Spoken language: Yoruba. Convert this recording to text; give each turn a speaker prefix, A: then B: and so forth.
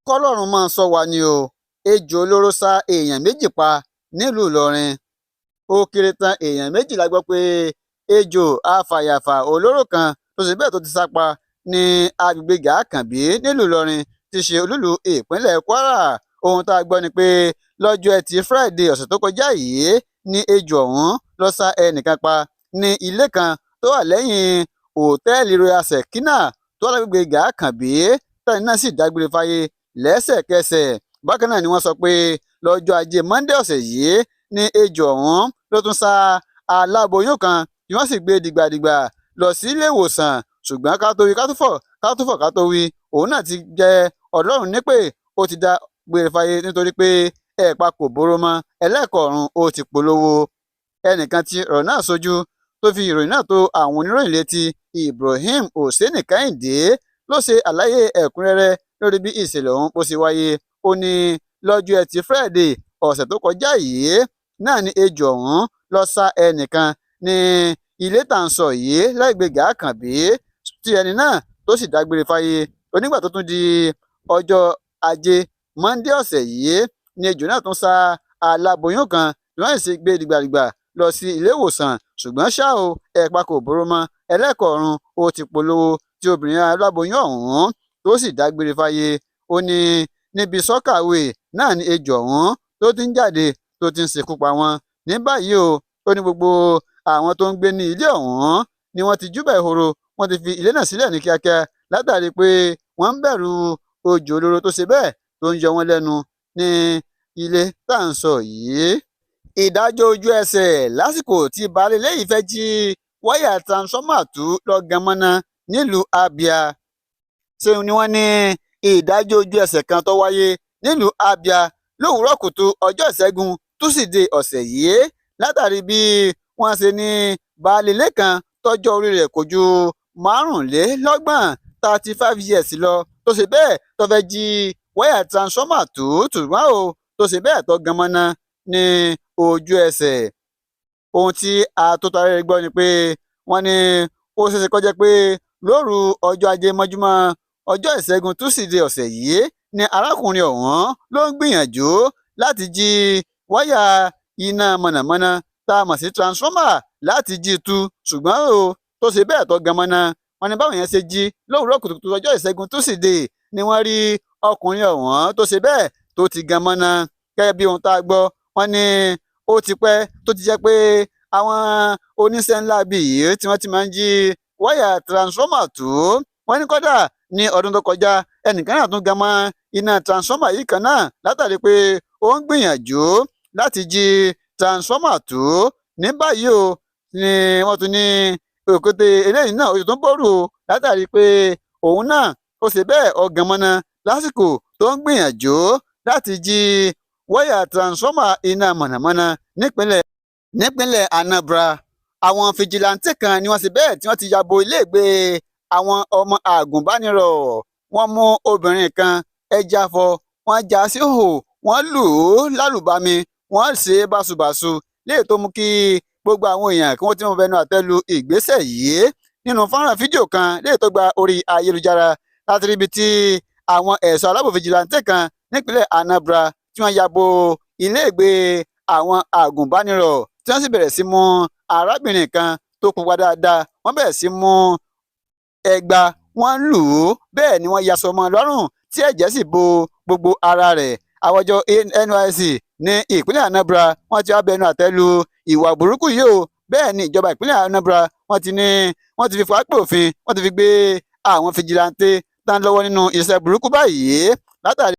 A: Kọlọ́run máa sọ wá ní o. Ejò olóró ṣá èèyàn 2 pa nílùú Ìlọrin. Ó kéré tán, èèyàn 2 la gbọ́ pé ejò afàyàfà olóró kan tó ṣe bẹ́ẹ̀ tó ti sá pa ní agbègbè Gàákànbí nílùú Ìlọrin tí ṣe olúìlú ìpínlẹ̀ Kwara. Ohun tá a gbọ́ ni pé lọ́jọ́ Ẹtì Friday ọ̀sẹ̀ tó kọjá yìí ní ejò ọ̀hún ló ṣá ẹnìkan pa ní ilé kan tó wà lẹ́yìn òtẹ́ẹ̀lì Royal Sekina tó wà lágbègbè Gàákànbí, tẹ́ni náà sì dágbére fáyé lẹ́sẹ̀kẹsẹ̀. Bákan náà ni wọ́n sọ pé lọ́jọ́ Ajé Monde ọ̀sẹ̀ yìí ní ejò ọ̀hún ló tún ṣá aláboyún kan tí wọ́n sì gbé dìgbàdìgbà lọ sí ilé ìwòsàn, ṣùgbọ́n ká tó wí ká tó fọ̀, ká tó fọ̀ ká tó wí, òun náà ti jẹ́ Ọlọ́run nípè, ó ti dá gbére fáyé nítorí pé ẹ̀pà kò bóró mọ́ ẹlẹ́kọ̀ọ́rùn ó ti polówó. Ẹnìkan tí ọ̀rọ̀ náà ṣojú tó fi ìròyìn náà tó àwọn oníròyìn létí, Ibrahim Hosseini Kẹ́hìndé, ló ṣe àlàyé ẹ̀kúnrẹ́rẹ́ lórí bí ìṣẹ̀lẹ̀ ọ̀hún bó ṣe wáyé. Ó ní lọ́jọ́ Ẹtì Friday ọ̀sẹ̀ tó kọjá yìí náà ni ejò ọ̀hún lọ ṣá ẹnìkan ní ilé tá à ń sọ yìí lágbègbè Gàákànbí, tí ẹni náà tó sì dágbére fáyé. Onígbà tó tún di ọjọ́ Ajé Monde ọ̀sẹ̀ yìí ni ejò náà tún ṣá aláboyún kan tí wọ́n sì gbé dìgbàdìgbà lọ sí ilé ìwòsàn, ṣùgbọ́n ṣá o, ẹ̀pà kò bóró mọ́ ẹlẹ́kọ̀ọ́rùn ó ti polówó, tí obìnrin aláboyún ọ̀hún tó sì dágbére fáyé. Ó ní níbi sọ́kàwé náà ni ejò ọ̀hún tó ti ń jáde tó ti ń ṣekú pa wọ́n. Ní báyìí o, ó ní gbogbo àwọn tó ń gbé ní ilé ọ̀hún ni wọ́n ti júbà ehoro, wọ́n ti fi ilé náà sílẹ̀ ní kíákíá látàrí pé wọ́n ń bẹ̀rù ejò olóró tó ṣe bẹ́ẹ̀ tó ń yọ wọ́n lẹ́nu ní ilé tá à ń sọ yìí. Ìdájọ́ ojú ẹsẹ̀ lásìkò tí baálé ilé yìí fẹ́ jí wáyà transformer tú lọ́gán mọ́ná nílùú Abia. Ṣé ni wọ́n ní ìdájọ́ ojú ẹsẹ̀ kan tó wáyé nílùú Abia lówùúrọ̀ kùtù ọjọ́ Ìṣẹ́gun Túsídẹ̀ẹ́ ọ̀sẹ̀ yìí, látàrí bí wọ́n ṣe ní baálé ilé kan tọ́jọ́ orí rẹ̀ kò ju 35, 35 years lọ, tó ṣe bẹ́ẹ̀ tó fẹ́ jí wáyà transformer tú, ṣùgbọ́n o tó ṣe bẹ́ẹ̀ tó gan mọ́ná ní ojú ẹsẹ̀. Ohun tí atótóarére gbọ́ ni pé wọ́n ní ó ṣeéṣe kó jẹ́ pé lóru ọjọ́ Ajé mọ́júmọ́ ọjọ́ Ìṣẹ́gun Túsídẹ̀ẹ́ ọ̀sẹ̀ yìí ni arákùnrin ọ̀hún ló ń gbìyànjú láti jí wáyà iná mọ̀nàmọ́ná tá a mọ̀ sí transformer láti jí tú, ṣùgbọ́n o tó ṣe bẹ́ẹ̀ tó gan mọ́ná. Wọ́n ní báwọn yẹn ṣe jí lówùúrọ̀ kùtùkùtù ọjọ́ Ìṣẹ́gun Túsídẹ̀ẹ́ ni wọ́n rí ọkùnrin ọ̀hún tó ṣe bẹ́ẹ̀ tó ti gan mọ́ná. Gẹ́gẹ́ bí ohun tá a gbọ́, wọ́n ní ó ti pẹ́ tó ti jẹ́ pé àwọn oníṣẹ́ ńlá bíi yìí tí wọ́n ti máa ń jí wáyà transformer tú. Wọ́n ní kódà ní ọdún tó kọjá, ẹnìkan náà tún gan mọ́ iná transformer yìí kan náà látàrí pé ó ń gbìyànjú láti jí transformer tú. Ní báyìí o, ni wọ́n tún ní òkété eléyìí náà ó tún bọ́rù o látàrí pé òun náà ó ṣe bẹ́ẹ̀ ọ̀gàn mọ́ná lásìkò tó ń gbìyànjú láti jí wáyà transformer iná mọ̀nàmọ́ná nípínlẹ̀ Anambra. Àwọn fìjìláńtẹ́ kan ni wọ́n ṣe bẹ́ẹ̀ tí wọ́n ti ya bo iléègbé àwọn ọmọ àgùnbánirọ̀. Wọ́n mú obìnrin kan, ẹja fọ, wọ́n já sí hò, wọ́n lù ú lálùbami, wọ́n ṣe é báṣubàṣu, léè tó mú kí gbogbo àwọn èèyàn kí wọ́n ti mọ̀ bẹnu àtẹ́ lu ìgbésẹ̀ yìí. Nínú fọ́nrán fídíò kan léè tó gba orí ayélujára láti rí ibi tí àwọn ẹ̀ṣọ́ aláàbò fìjìláńtẹ́ kan nípínlẹ̀ Anambra tí wọ́n ya bo iléègbé àwọn àgùnbánirọ̀, tí wọ́n sì bẹ̀rẹ̀ sí mú arábìnrin kan tó pupa dáadáa. Wọ́n bẹ̀rẹ̀ sí mú ẹgba, wọ́n lù ú, bẹ́ẹ̀ ni wọ́n yaṣọ mọ́ lọ́rùn tí ẹ̀jẹ̀ sì bo gbogbo ara rẹ̀. Àwọn àjọ NYSC ní ìpínlẹ̀ Anambra, wọ́n ti wá bẹnu àtẹ́ lu ìwà burúkú yìí o. Bẹ́ẹ̀ ni ìjọba ìpínlẹ̀ Anambra, wọ́n ti ní wọ́n ti fi pápẹ́ òfin, wọ́n ti fi gbé àwọn fìjìláńtẹ́ tán lọ́wọ́ nínú iṣẹ́ burúkú báyìí látàrí.